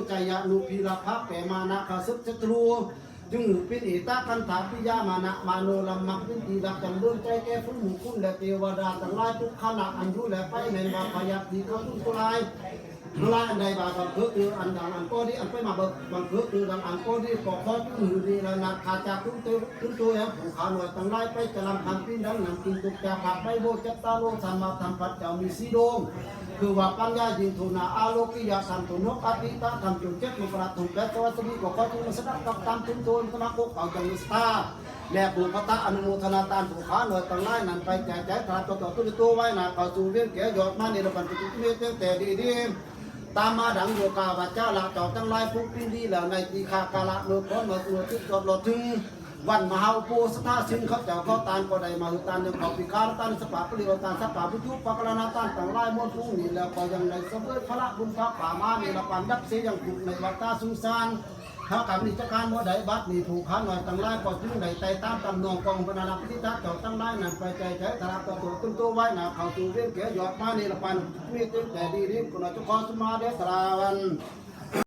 ໄຊຍານຸພິລາພະ ແປມານະຂ້າສຶກສັດຕູ ຈຶ່ງຫູປິນເອຕະຄັນທາປິຍະມານະມະໂນລະມັງ ເປັນທີ່ຮັກຈຳເລີນໃຈແກ່ຝູງໝູ່ຄຸນ ແລະ ເທວະດາທັງຫຼາຍ ທຸກຂະນະອັນຢູ່ແລໄປ ແມ່ນວ່າພະຍາດທີ່ເຂົາທຸນໂທລາຍ ທັງຫຼາຍອັນໃດວ່າບັງເກີດຄືອັນດັງອັນກໍດີ ອັນໄປມາບັງເກີດຄືດັງອັນກໍດີ ກໍຂໍຈົ່ງໃຫ້ດີລະນະ ຂ້າຈາກທຸນໂທ ທຸນໂທແຫ່ງຜູ້ຂ້ານ້ອຍທັງຫຼາຍ ໄປຈະລຳພັນປິນດັງນຳກິນ ທຸກຈາພາກໃບໂບຈັດຕາໂລ ສາມາດທຳພັດເຈົ້າມີສີດວງ ຄືວ່າປັນຍາຍິ່ງທົ່ວໜ້າ ອາໂລກິຍະທັນທົ່ວນອກ ອະຕິຕະທັນຈົນເຈັດ ມັງຄະລະທັນແປດ ສະຫວັດສະດີ ກໍຂໍຈົ່ງມາສະດັບກັບຕາມທຶນໂທນ ສະນະໂກເຂົາຈັ່ງມີສະທາ ແລະ ບຸນພັດຕະອະນຸໂມທະນາທານຜູ້ຂ້ານ້ອຍທັງຫຼາຍນັ້ນ ໄປແຈກຈ່າຍຕະຫຼາດຕໍ່ໆ ຕົນໂຕໄວ້ໜ້າ ເຂົ້າສູ່ວຽງແກ່ຍອດມານິລະພັນ ປະຕິເມດຕັ້ງແຕ່ດີດີ ຕາມມາດັງໂຍກາວາຈາລະ ເຈົ້າທັງຫຼາຍຜູ້ປິນດີແລ້ວ ໃນທີ່ຂ້າກາລະໂນຄອນມາຕົວະຕິດຈອດລອດເຖິງ ວັນມະຫາອຸໂບສະຖາສິນ ເຂົາເຈົ້າເຂົາທ່ານກໍໄດ້ມາເຮັດທານ ເລື່ອງເຂົ້າປີກາລະທານ ສະປະປະລິວາທານ ສະປະວິຈຸ ປະກາລະນາທານ ທັງຫຼາຍມວນຝູງນີ້ ແລ້ວກໍຍັງໄດ້ສະເຫວີຍພະລະບຸນພາກຜາມາ ໃນລະປັນດັບເສຍັງທຸກໃນວັດຕາສົງສານ ຖ້າກຳມີຈັດການບໍ່ໄດ້ ບັດນີ້ຜູ້ຂ້ານ້ອຍທັງຫຼາຍ ກໍຈຶ່ງໄດ້ໄຕ່ຕາມຕຳນອງຂອງບັນດານາພິທິທາເຈົ້າທັງຫຼາຍນັ້ນ ໄປແຈກຈ່າຍຕະຫຼາດຕໍ່ຕົວຕົນໂຕໄວ້ໜ້າ ເຂົ້າສູ່ວຽງແກ່ຍອດມານິລະພັນ ມີເຕັມແຕ່ດີລີ ກໍໜ້ອຍຈະຂໍສະມາເດສະລາວັນ